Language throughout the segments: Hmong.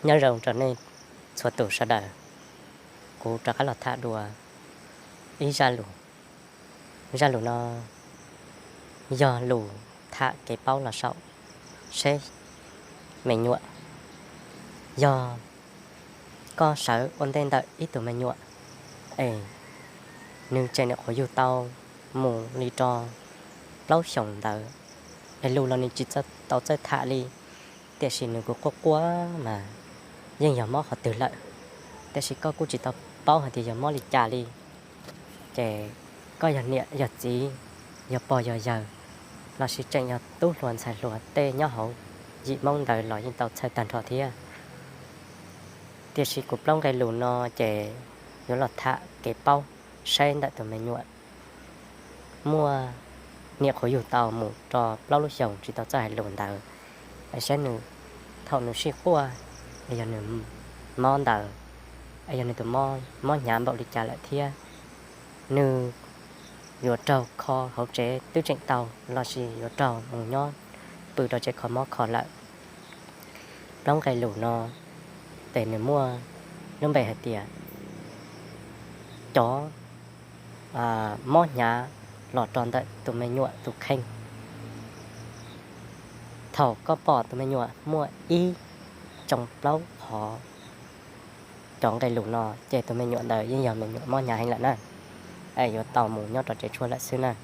Nyob zoo rau nej txhua tus sawv daws, kuv rov qab los tham dua ib zaj lus. Zaj lus no yog lus tham kev paub los saum seb me nyuam. Yog koj sawv ua ntej ntawm ib tug me nyuam es nws tseem nyuam qhuav yug tau mus li rau plaub xyoos ntawd, es lus los nws tsis tau txawj tham li, tiam sis nws kuj quaj quaj mas yeej yog mob qhov twg lawm, tiam sis koj kuj tsis tau paub hais tias yog mob li cas li. Ces koj yog niam yog txiv, yog pog yog yawg, lossis tseem yog tub hluas ntxhais hluas tej nyob hauv yim Hmoob ntawd los yeej tau txhawj tag nrho thiab. Tiam sis kuv plaub nqe lus no ces yuav los tham kev paub saib ntawm tus me nyuam muaj nyuam qhuav yug tau mus rau plaub lub xyoos tsis tau txawj hais lus ntawd, es saib nws thaum nws sib quaj, es yog nws mob ntawd, es yog nws tus mob hnyav npaum li cas lawm thiab, nws yuav raug kho hauv tsev twb tseem tau, lossis yuav raug mus nyob pw rau tsev kho mob kho lawm. Plaub nqe lus no ces nws muaj lub npe hais tias cov mob hnyav los rau ntawm tus me nyuam tus kheej. Thaum koj pom tus me nyuam muaj ib tsoo plaub qhov cov nqe lus no ces tus me nyuam ntawd yeej yog me nyuam mob hnyav heev lawm na, es yuav tau mus nyob rau tsev tshuaj lawm xwb na.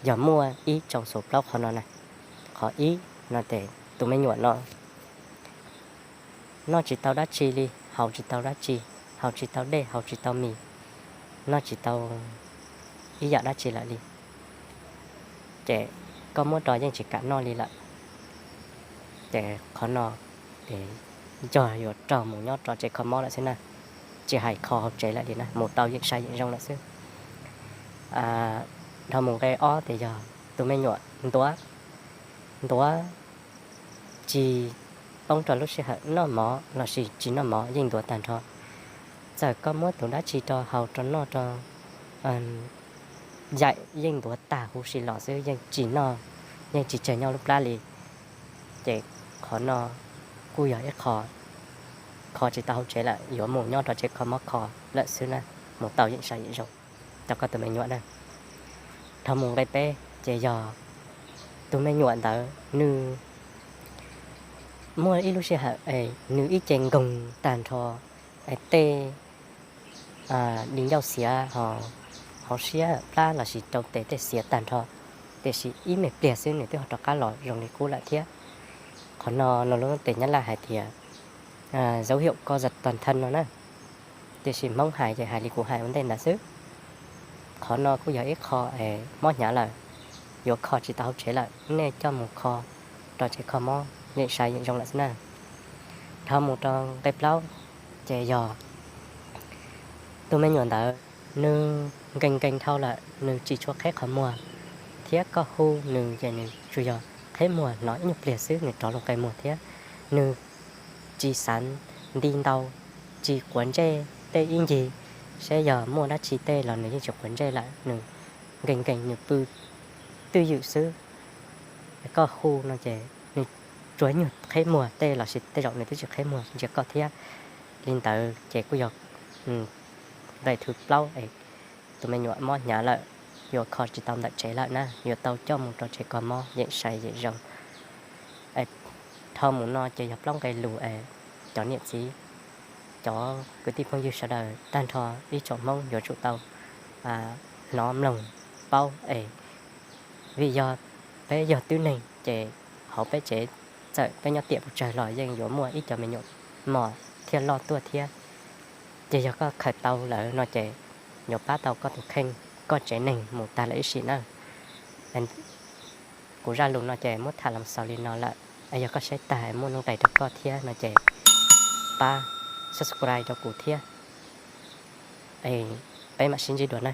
Yog muaj ib tsoo xuv plaub qhov no na, qhov ib no ces tus me nyuam no noj tsis tau dab tsi li, haus tsis tau dab tsi, haus tsis tau dej, haus tsis tau mis, noj tsis tau ib yam dab tsi lawm li. Ces koj muab rau yeej tsis kam noj li lawm. Ces qhov no yog yuav raug mus nyob rau tsev kho mob lawm xwb na, tsis hais kho hauv tsev lawm li na, mus tau yeem sai yeem zoo lawm xwb. Dhau mus nqe ob ces yog tus me nyuam ntuav, ntuav tsis poob rau lub sij hawm noj mov lossis tsis noj mov yeej ntuav tag nrho. Txawm koj muab tus dab tsi rau haus rau noj rau yaim yeej ntuav tag huv si los xwb, yeej tsis noj, yeej tsis tseg nyob lub plab li. Ces qhov no kuj yog ib qho kho tsis tau hauv tsev lawm, yuav mus nyob rau tsev kho mob kho lawm xwb na, mus tau yeem sai yeem zoo rau koj tus me nyuam na. Dhau mus nqe peb ces yog tus me nyuam ntawd nws muaj ib lub sij hawm es nws ib ce nkoog tag nrho, es tej di ncauj xiav ho hauv siab plab lossis rau tes tej xiav tag nrho, tiam sis ib me pliag xwb nws twb ho rov qab los zoo li qub lawm thiab. Qhov no nws lub tes Nyab Laj hais tias dấu hiệu co giật toàn thân no na, tiam sis Hmoob hais ces hais li kuv hais ua ntej ntawd xwb. Qhov no kuj yog ib qho es mob hnyav lawm, yuav kho tsis tau hauv tsev lawm, nej coj mus kho rau tsev kho mob yeem sai yeem zoo lawm xwb na. Dhau mus rau nqe plaub ces yog tus me nyuam ntawd nws nkees nkees dhau lawm, nws tsis tshua qheb qhov muag, thiab koj hu nws ces nws tsuas yog qheb muag hnov ib nyuag pliag xwb nws rov loo qe muag thiab. Nws tsis xav nti ntau, tsis quav ntsej tej ib ncig, saib yog muaj dab tsi tej los nws yeej tsis quav ntsej lawm, nws nkees nkees nws pw twj ywm xwb. Koj hu no ces nws tsuas nyuag qheb muag tej lossis tej zaum nws twb tsis qheb muag ntsia koj thiab. Li ntawd ces kuj yog nqe thib plaub es tus me nyuam mob hnyav lawm, yuav kho tsis tau ntawm tsev lawm na, yuav tau coj mus rau tsev kho mob yeem sai yeem zoo. Dhau mus no ces yog plaub nqe lus es cov niam txiv, cov kwv tij phooj ywg sawv daws tag nrho ib tsoom Hmoob yuav tsum tau hnov mloog paub es vim yog peb yog tib neeg ces hauv peb tsev, txawm peb nyob tiam pes tsawg los yeej yuav muaj ib co me nyuam mos thiaj loj tuaj thiab. Ces yog koj khaws tau lawm no ces yuav pab tau koj tus kheej, koj tsev neeg mus tag lawm ib sim na. Kuv zaj lus no ces muab tham los xaus li no lawm, es yog koj saib tag muaj nuj nqis rau koj thiab no ces pab subscribe rau kuv thiab, peb mam sib ntsib dua na.